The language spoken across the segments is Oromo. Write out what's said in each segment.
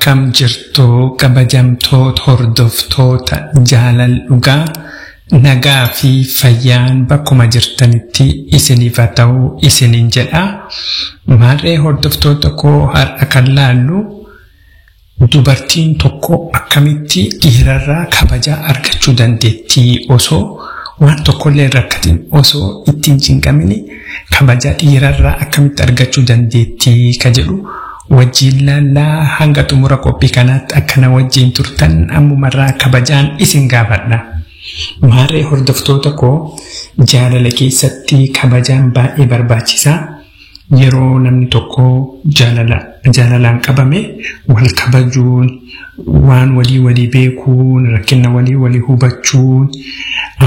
Akkam jirtu kabajamtoota hordoftoota jaalala dhugaa nagaa fi fayyaan bakkuma jirtanitti isiniif haa ta'u isiniin jedha. Maarree hordoftoota koo har'a kan laallu dubartiin tokko akkamitti dhiirarraa kabajaa argachuu dandeettii osoo waan tokkollee hin rakkatin osoo ittiin cinqamini kabajaa dhiirarraa akkamitti argachuu dandeettii ka jedhu wajjiin laallaa hanga xumura qophii kanaatti akkana wajjiin turtan ammumarraa kabajaan isin gaafadha. Maarree hordoftoota koo jaalala keessatti kabajaan baay'ee barbaachisaa. Yeroo namni tokko jaalalaan qabame wal kabajuun, waan walii walii beekuun, rakkina walii walii hubachuun,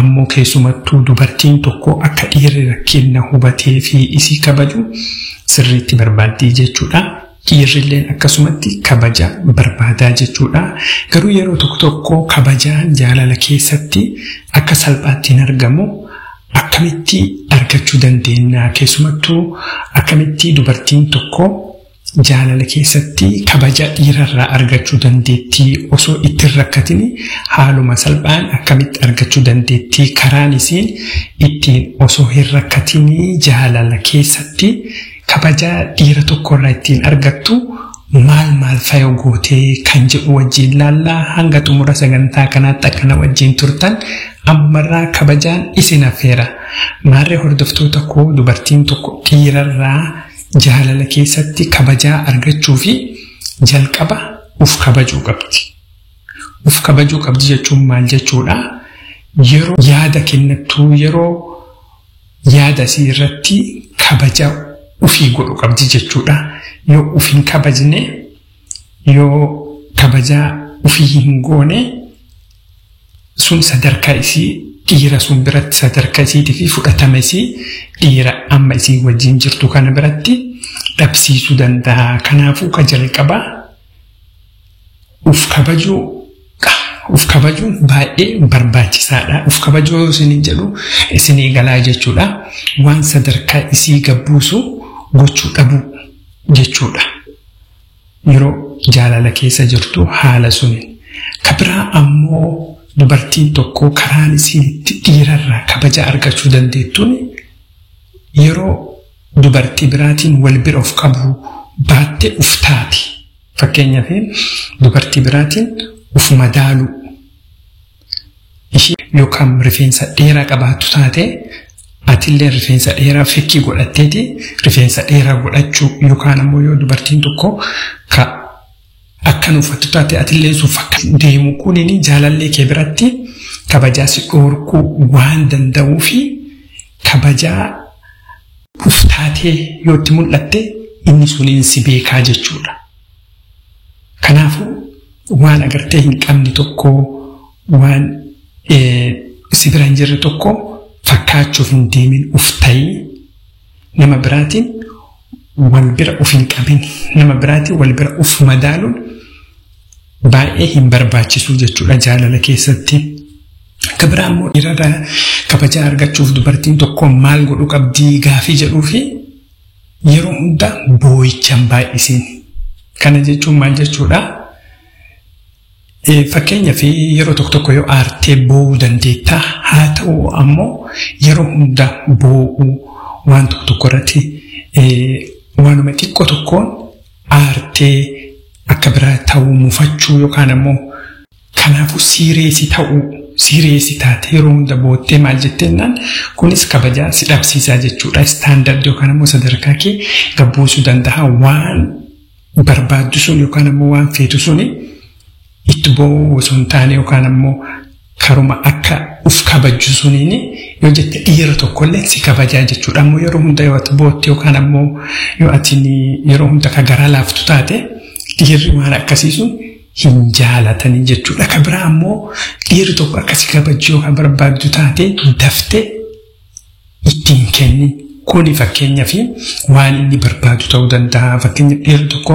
ammoo keessumattuu dubartiin tokko akka dhiirri rakkina hubatee fi isii kabaju sirriitti barbaaddii jechuudha. Dhiirrilleen akkasumatti kabaja barbaadaa jechuudha. Garuu yeroo tokko tokko kabajaan jaalala keessatti akka salphaatti hin argamu. Akkamitti argachuu dandeenya? Keessumattuu akkamitti dubartiin tokko jaalala keessatti kabaja dhiirarraa argachuu dandeettii osoo itti hin rakkatini haaluma salphaan akkamitti argachuu dandeettii karaan isiin ittiin osoo hin rakkatini jaalala keessatti kabaja dhiira tokkorraa ittiin argattu maal maal fayo gootee kan jedhu wajjiin laallaa hanga xumura sagantaa kanaatti akkana wajjiin turtan ammumarraa kabajaan isin affeera. Maarree hordoftoota koo dubartiin tokko dhiirarraa jaalala keessatti kabajaa argachuu fi jalqaba uf kabajuu qabdi. Uf kabajuu qabdi jechuun maal jechuudha? Yeroo yaada kennattuu yeroo yaada isii irratti kabaja ufii godhu qabdi jechuudha. Yoo uf hin kabajne yoo kabajaa ufii hin goone sun sadarkaa isii dhiira sun biratti sadarkaa isiitii fi fudhatama isii dhiira amma isii wajjin jirtu kana biratti dhabsiisuu danda'a. Kanaafuu ka jalqabaa uf kabajuu uf kabajuun baay'ee barbaachisaadha. Uf kabajuu isiniin jedhu isinii galaa jechuudha. Waan sadarkaa isii gabbuusu gochuu dhabuu jechuudha. Yeroo jaalala keessa jirtu haala suni. Ka biraa ammoo dubartiin tokko karaan isiin itti dhiirarraa kabaja argachuu dandeettuun yeroo dubartii biraatiin wal bira of qabu baattee uf taati. Fakkeenyaaf dubartii biraatiin uf madaaluu. Ishii yookaan rifeensa dheeraa qabaattu taate atillee rifeensa dheeraa fekkii godhatteeti rifeensa dheeraa godhachuu yookaan ammoo yoo dubartiin tokko ka akkan uffattu taate atillee sun fakka deemu kunini jaalallee kee biratti kabajaa si dhoorkuu waan danda'uu fi kabajaa uf taatee yoo itti mul'atte inni suniin si beekaa jechuudha. Kanaafuu waan agartee hin qabne tokko waan si bira hin jirre tokko fakkaachuuf hin deemin uf ta'ii nama biraatiin wal bira uf hin qabin nama biraatiin wal bira uf madaaluun baay'ee hin barbaachisu jechuudha jaalala keessatti. Akka biraa immoo dhiirarraa kabajaa argachuuf dubartiin tokko maal godhuu qabdii gaafii jedhuu fi yeroo hunda boo'icha hin baay'isiin. Kana jechuun maal jechuudha? Fakkeenyaaf yeroo tokko tokko yoo aartee boo'uu dandeetta haa ta'u ammoo yeroo hunda boo'uu waan tokko tokko irratti waanuma xiqqoo tokkoon aartee akka biraa ta'uu mufachuu yookaan ammoo kanaafuu siireesii ta'uu siireesii taate yeroo hunda boottee maal jetteennaan kunis kabajaa si dhabsiisaa jechuudha. Istaandardii yookaan ammoo sadarkaa kee gabbuusuu danda'a waan barbaaddu sun yookaan ammoo waan feetu suni itti boo'uu osoo hin taane yookaan ammoo karuma akka uf kabajju suniin yoo jette dhiira tokkollee si kabajaa jechuudha. Ammoo yeroo hunda yoo ati bootte yookaan ammoo yoo ati yeroo hunda ka garaa laaftu taate dhiirri waan akkasii sun hin jaalatanii jechuudha. Ka biraa ammoo dhiirri tokko akka si kabajju yookaan barbaaddu taate daftee ittiin kenni. Kuni fakkeenyaaf waan inni barbaadu ta'uu danda'a. Fakkeenyaaf dhiirri tokko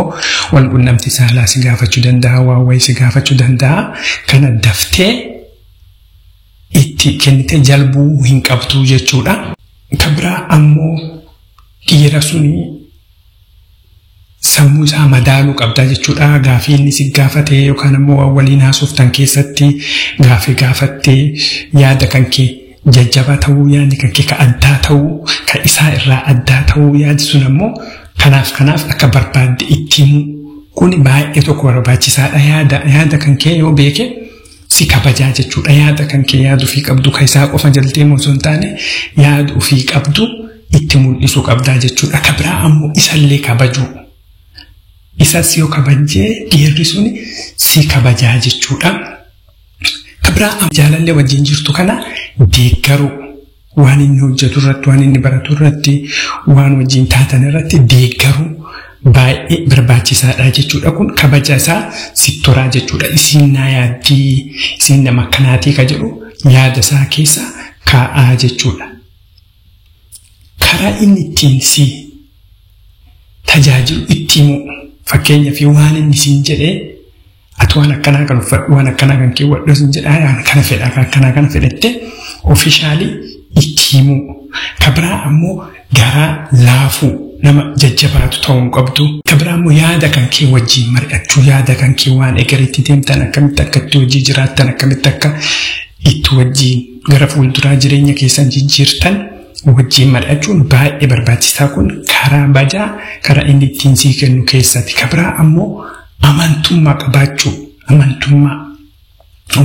wal qunnamtii saalaa si gaafachuu danda'a, waan wayii si gaafachuu danda'a. Kana daftee itti kennitee jalbuu hin qabdu jechuudha. Ka biraa ammoo dhiira suni Sammuu isaa madaaluu qabdaa jechuudha. Gaafii inni si gaafate yookaan ammoo waan waliin haasoftan keessatti gaafii gaafattee yaada kan kee jajjabaa ta'uu, yaadni kan kee ka addaa ta'uu, ka isaa irraa addaa ta'uu, yaadi sun ammoo kanaaf akka barbaadde itti himuu kun baay'ee tokko barbaachisaadha. Yaada kan kee yoo beeke si kabajaa jechuudha. Yaada kan kee yaada ofii qabdu ka isaa qofa jaltee osoo hin taane yaada ofii qabdu itti mul'isuu qabdaa jechuudha. Ka biraa ammoo isallee kabajuu. Isas yoo kabajjee dhiirri sun si kabajaa jechuudha. Ka biraa jaalallee wajjin jirtu kana deeggaruu, waan inni hojjetu irratti, waan inni baratu irratti, waan wajjin taatan irratti deeggaruu baay'ee barbaachisaadha jechuudha. Kun kabaja isaa sitti horaa jechuudha. Isiin naa yaaddii, isiin nama akkanaatii ka jedhu yaada isaa keessa kaa'aa jechuudha. Karaa inni ittiin si tajaajilu itti himuu, fakkeenyaaf waan inni siin jedhee, ati waan akkanaa kan uffadhu, waan akkanaa kan keewwadhu siin jedhaa, waan kana fedha, kan akkanaa kana fedhatte officially itti himuu. Ka biraa ammoo garaa laafuu, nama jajjabaatu ta'uu hin qabdu. Ka biraa ammoo yaada kan kee wajjin mari'achuu, yaada kan kee waan egereetti deemtan, akkamitti akka itti hojii jiraattan, akkamitti akka itti wajjin gara fuulduraa jireenya keessan jijjiirtan wajjin mari'achuun baay'ee barbaachisaa. Kun karaa bajaa karaa inni ittiin sii kennu keessatti. Ka biraa ammoo amantummaa qabaachuu, amantummaa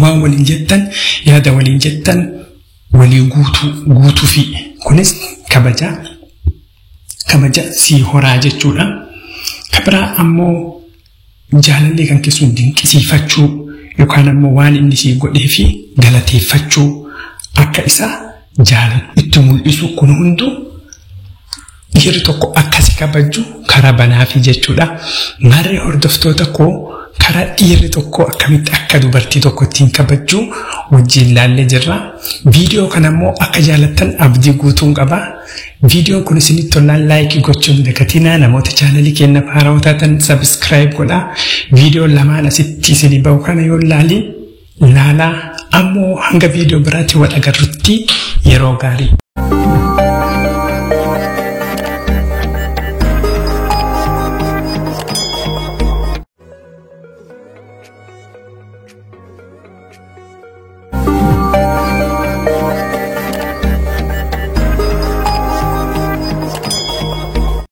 waan waliin jettan, yaada waliin jettan walii guutuu guutuu fi kunis kabaja sii horaa jechuudha. Ka biraa ammoo jaalallee kan keessuun dinqisiifachuu yookaan ammoo waan inni sii godhee fi galateeffachuu, akka isa jaalatu itti mul'isu, kun hunduu dhiirri tokko akkasi kabaju karaa banaafi jechuudha. Marree hordoftoota koo, karaa dhiirri tokko akkamitti akka dubartii tokko ittiin kabaju wajjin laallee jirra. Viidiyoo kana immoo akka jaalattan abdii guutuun qaba. Viidiyoon kun isinitti tolaan like gochuun dagatinaa. Namoota chaanalii keenya haarawaa taatan subscribe godhaa. Viidiyoo lamaan asitti isinii bahu kana yoo laaliin laalaa. Ammoo hanga viidiyoo biraatti wal agarrutti yeroo gaarii.